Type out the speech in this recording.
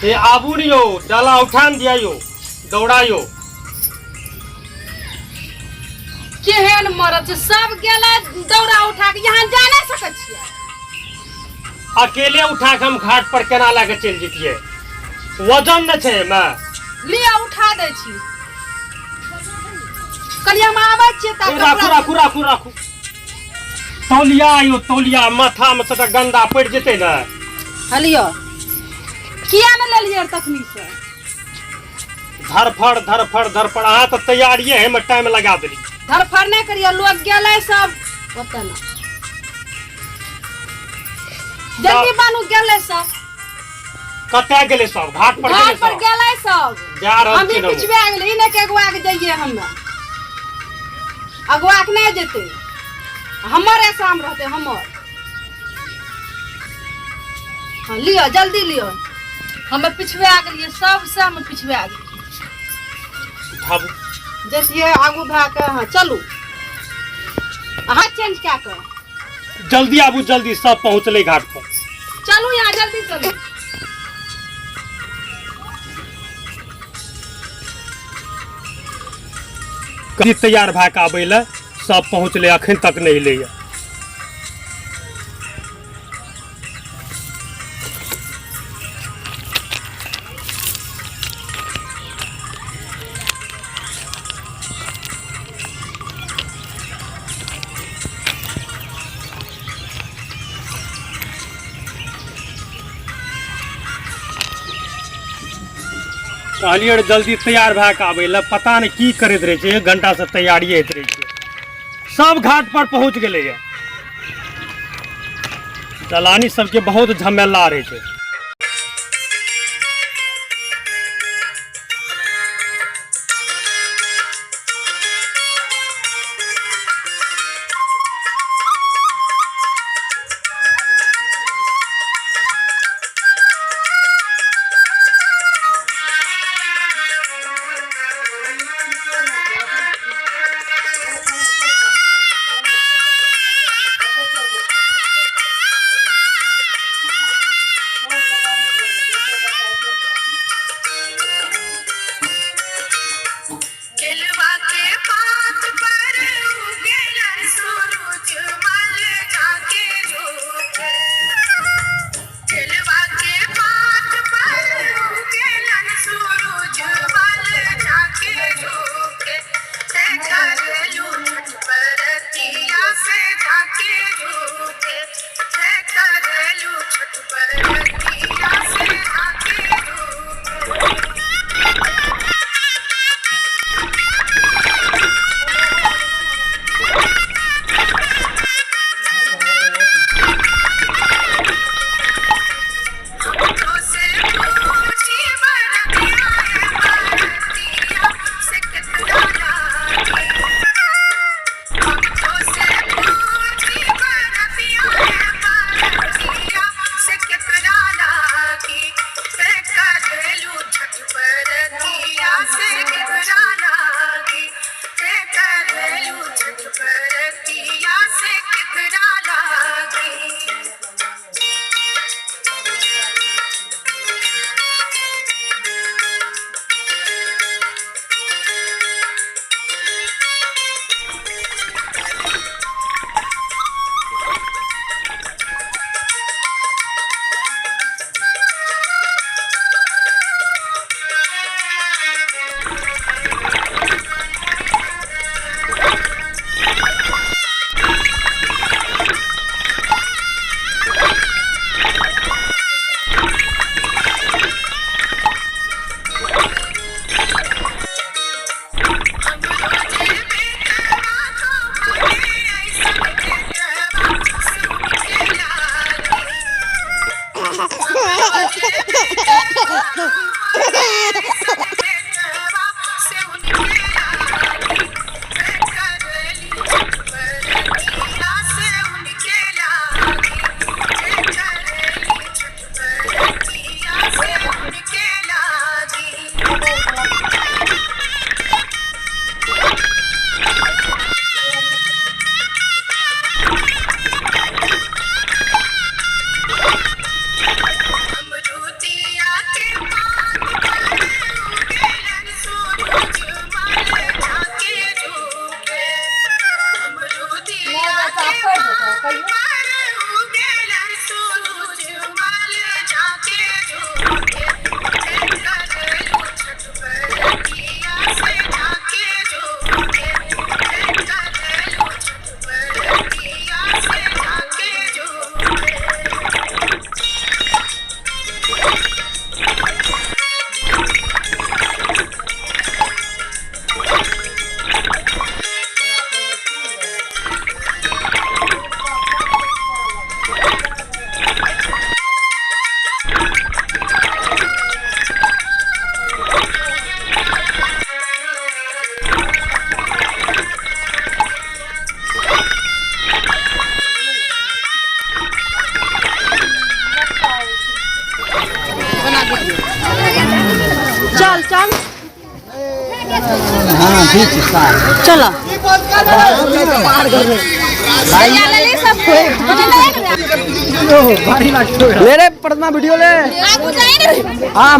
हे आबू ने यौ, डाला उठा ने दिया यौ, दौड़ा यौ। केहन मरद छै, सब गेलै दौड़ा उठा के, यहाँ जा नहि सकै छियै। अकेले उठा के हम घाट पर केना लए के चलि जैतियै? वजन न छै एहिमे। लिअ, उठा दै छी। कहलियै हम आबै छियै तऽ ए, राखू राखू राखू राखू। तौलिया यौ, तौलिया। माथा में सबटा गंदा पड़ि जेतै ने। हलियो, किया ने लेलियै तखनी से? धरफड़ धरफड़ धरफड़। अहाँ तऽ तैयारिये है में टाइम लगा देली। धरफड़ नहि करियौ, लोग गेलै सब ओतऽ ने। जल्दी बानू, गेलै सब। कतऽ गेलै सब? घाट पर गेलै? घाट पर सब गेलै सब। जा रहल हम भी छी ने। पिछुआ गेलै। ई नहि के अगुआ के जइए, हमे अगुआ के नहि जेतै, हमर ऐसाम रहतै हमर। हाँ, लिअ, जल्दी लिअ। हमे पिछुआ गेलियै, सबसे हम पिछुआ गेलियै। उठाबू। जैतियै आगू भए कऽ। हाँ, चलू अहाँ चेंज कए कऽ। जल्दी आबू जल्दी, सब पहुँचलै घाट पर। चलू यहाँ, जल्दी चलू। कभी तैयार भए कऽ आबै लए, सब पहुँचलै, अखन तक नहि एलैए। कहलियै रे जल्दी तैयार भए कऽ आबै लए, पता नहि की करैत रहै छै। एक घंटासँ तैयारी होइत रहै छै। सब घाट पर पहुँच गेलैए। दलानी सबके बहुत झमेला रहै छै। चल चल चलो। ले रे पटना वीडियो ले। हाँ।